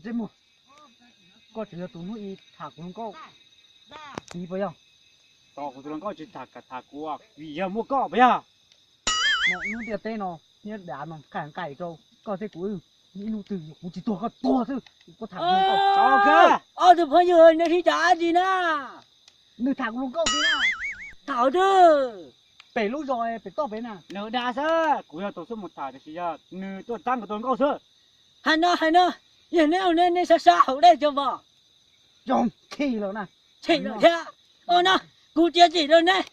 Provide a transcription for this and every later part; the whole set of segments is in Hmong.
Dej Muag, koj tseem yog tus hnub i tham kuv hluas nkauj tiv puas yog? Tos kuv tus hluas nkauj tsis tham, tham kuv vim yog muaj koj puas yog? Hnub tiaj teb no, niag dav no nqaij nqaij rau koj thiab kuv, ib hnub twg kuv tsis tuag koj tuag xwb, koj tham kuv hluas nkauj. Ob tug phooj ywg nej sib tham dab tsi na? Nws tham kuv hluas nkauj tiag na. Tham twg? Pem lub zos pem toj pem na. Nws dag xwb, kuv yog tus xub mus tham tiam sis yog nws tuaj txab kuv tus hluas nkauj xwb. Hais no hais no, yog neb ua ne nej sab sab haus dej cov vos. Zoo, chim lawm na. Chim lawm thiab. Ua no, kuv txiav txim rau neb.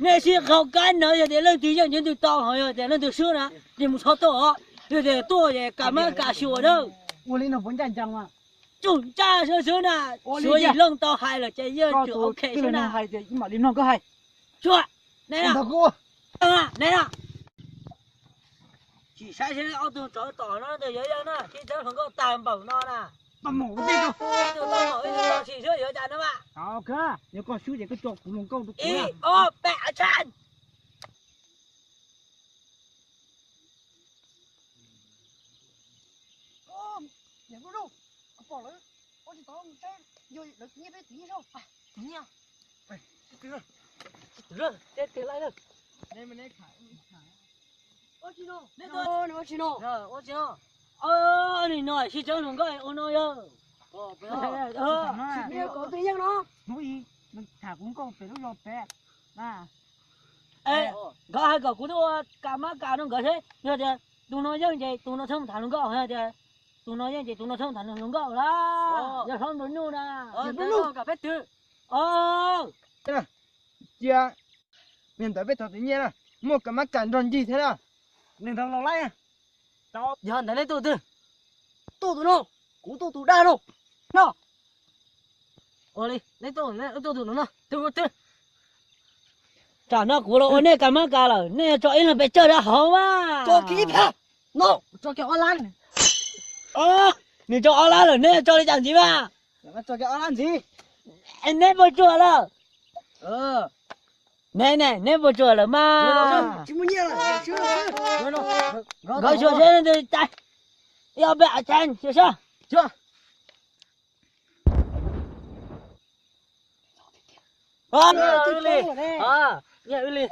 Nej sib qhaus kab no, yog tias leej twg yeej nws twb tau, ho yog tias leej twg swb na, ces mus txhob tuaj os. Yog tias tuaj ces kam mab kam xyuas na. Ua li no puas ncaj ncees mas? Tsuj ntsaj xwb xwb na. Suav Yim Looj tau hais lawm ces yeej tsuas ok xwb na. Hais tias ib mam li mloog koj hais. Xyuas, neb na, neb na. Tsis saib seb ob tug tsov tom no ntawd yuav yog na, sib txeeb hluas nkauj tag npaum no na. Ib tug tau maum ib tug tau tshis xwb yuav cas no mas. Yog koj swb ces koj tso kuv hluas nkauj rau kuv. Ib ob peb action. Ua tsi no? Ua tsi no? Nim no sib tseeb hluas nkauj ua no yog. Hnub ib nws tham kuv nkauj pem lub zos pem na. Nkawd hais kom kuv tuaj ua kam mab kam rau nkawd seb yog tias tus no yeej ces tus no txhob mus tham hluas nkauj, yog tias tus no yeej ces tus no txhob mus tham hluas nkauj lawm. Yog hlob nplua nuj na. Cia niag ntawd peb thov tus nyiaj na, muaj kam mab kam nrog ncig thiab na. Niag ntawd los laib. Yog ntawd neb tuaj twg? Tuaj tus no, kuv tuaj tus dag no. No. Ua li neb tuaj, neb tuaj tus no no, twg twg. Tsam no kuv los ua nej kam mab kam lawm, nej yuav tso ib leeg pes tsawg rau hauv mas? Tso kiag ib phav. No, tso kiag ob lab. Nws tso ob lab lawm, neb yuav tso li cas ntxiv mas? Tso kiag ob lab ntxiv. Neb puas tsuaj lawm? Ne ne, neb puas tsuaj lawm mas? Nkawd xyuas seb leej twg cai. Ib ob peb a cai xyuas seb. Wb li, wb li.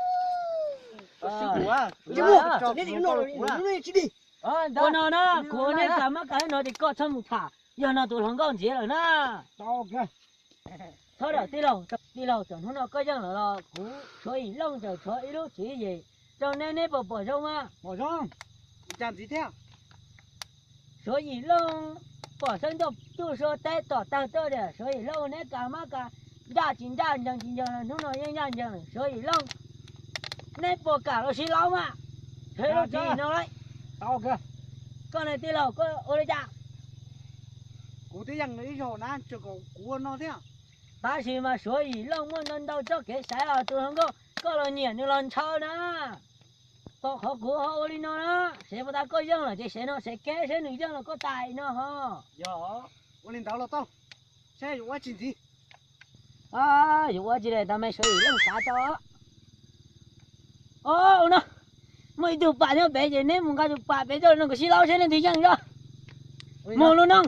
Ua no na, kuv ua nej kam mab kam no ces koj txhob mus tham, yog no tus hluas nkauj ntsiav lawm na. Txhob dawm tij laug, tij laug, txawm hnub no koj yeej lawm los kuv Suav Yim Looj tseem tshuav ib lub tswv yim rau neb, neb puas pom zoo mas? Pom zoo. Cas ntxiv thiab? Suav Yim Looj pom sab ncauj tub suav teb tom tag tuaj tias Suav Yim Looj neb kam mab kam, ncaj tsis ncaj ncees tsis ncees los hnub no yeej ncaj ncees lawm Suav Yim Looj. Neb puas kam los sib laub mas? Qhia rau tsis no lauj. Koj ne tij laug koj ua li cas? Kuv twb yeej ib zaug na, tseem kom kuv ua no thiab. Tab sis mas Suav Yim Looj muaj ntau ntau txoj kev xaiv os tus hluas nkauj, koj los nyiam nws los ntshaw na. Tom qhov kuv ho ua li no na, sev puas tas koj yeej lawm ces sev no sev keb seb nws yeej los koj tas no ho. Yog, ua li ntawd los tau, saib yuav ua tsi ntxiv. Yuav ua tsi li tau me Suav Yim Looj xav tso. Os, ua no, muaj ib tug pam nyob pem ces neb mus nqa tus pam pem coj los nrog nkawd sib laub seb leej twg yeej zog. Mus lub no.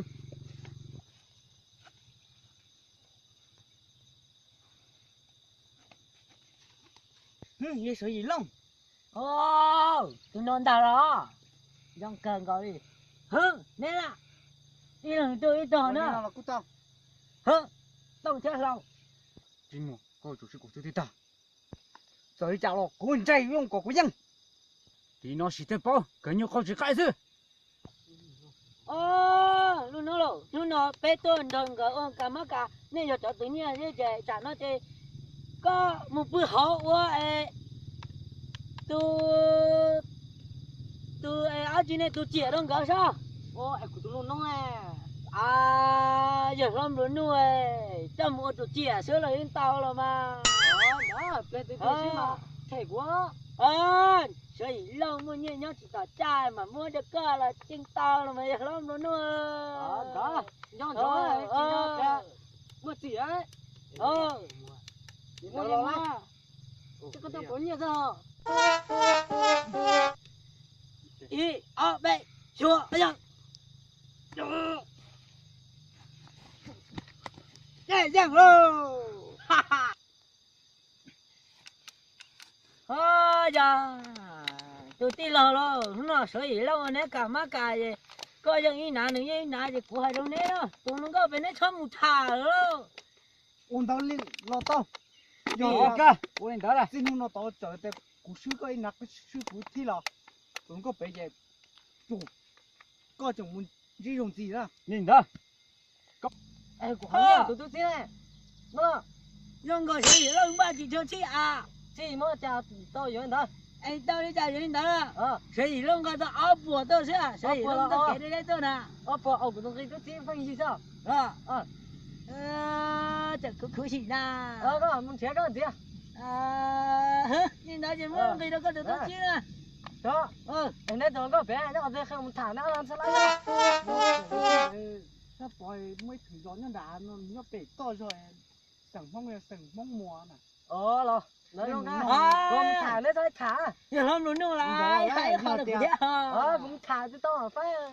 Suav Yim Looj. Tus no ntag los zoo kawg nkaus li. Hwb, neb na, ib leeg twg ib tog na. Hwb, Tooj thiab Hlau. Tsis muaj, koj tsum siv kuv xwb twb tag. Txawm li cas los kuv ntsais yooj kom kuv yeej. Tim no sim thiaj paub, kawg nyuag qhov tsis qaij xwb. Os, lub hnub laus, hnub no peb tuaj nrog nkawd ua kam mab kam, nej yog cov tus nyiaj thiab ces tsam no ces koj mus pw hauv ua es tus, tus es dab tsi ne, tus ciam rau nkawd saib. Kuv tus lub noob, yawg hlob nplua nuj, coj mus ua tus ciam xwb los yeej tau los mas. Ple tus tus xwb mas them kuv. Suav Yim Looj muaj nyiaj nyob tsis tom caj mas muab rau koj los yeej tau los mas yawg hlob nplua nuj. Nco ntsoov, muaj txim. Ib ob peb, xyuas, yog. Yeej lauj. Ho yog tus tij laug lauj, hnub no sawv yim lauj, neb kam mab kam es koj yeej ib nav nws yeej ib nav ces kuv hais rau neb, tus hluas nkauj pem neb txhob mus tham lawm. Ua ntawd li los tau. Yog ua li ntawd, txij hnub no tod txawm tias kuv swb koj ib nav, koj swb kuv thiab los, tus hluas nkauj pem ces tsuas koj tseem mus ntsib zoo ntxiv na. Li ntawd. Kuv qhov tus tub txib ne, zoo nkaus Sawv Yim Lauj npaj tsis tshua txhij a. Txhij muab cas tau yuav ntawd. Es tau li cas yuav li ntawd. Sawv Yim Lauj nqa tau ob puas tau xwb, Sawv Yim Lauj tau kev deb deb tuaj na. Ob puas, kuv tus nqi tub txib pheej yig xwb. Tseem khuv khuv xim na. Koj mus nrhiav koj ntxiv. Li ntawd ces muab nqi rau koj tus tub txib na. Neb tus hluas nkauj pem nyob qhov twg, qhia mus tham neb ob leeg txhab lab. Pov muaj ib thwm zos nyob nram no, nyob pem toj zog, xeem Hmoob, xeem Hmoob Muas na. Los, los mus tham, neb txhob tham. Yog hlob Nplua Nuj los hais qhov rau kuv thiab. Kuv mus tham tsis tau faib.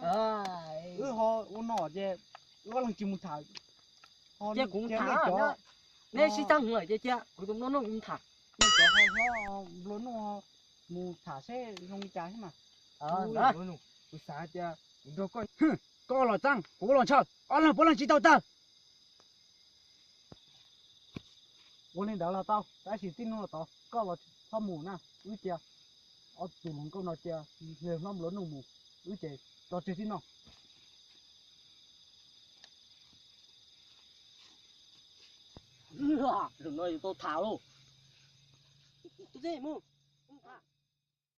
Wb ho ua no ces wb ob leeg tsis mus tham. Cia kuv mus tham, neb sib txaj muag ces cia kuv tus Nplua Nuj kuv mus tham. Cov hlob Nplua Nuj mus tham seb zoo li cas thiab mas. Kuv xav tias kuv nrog koj, koj los txeeb kuv los ntshaw, ob leeg puav leej tsis tau tawg. Ua li ntawd los tau, tab sis txij hnub no tod koj los txhob mus na, wb cia ob tug hluas nkauj no cia hlob Nplua Nuj mus, wb ces tso tseg txij no. Zaum no yus tau tham lauj. Tus txiv mus,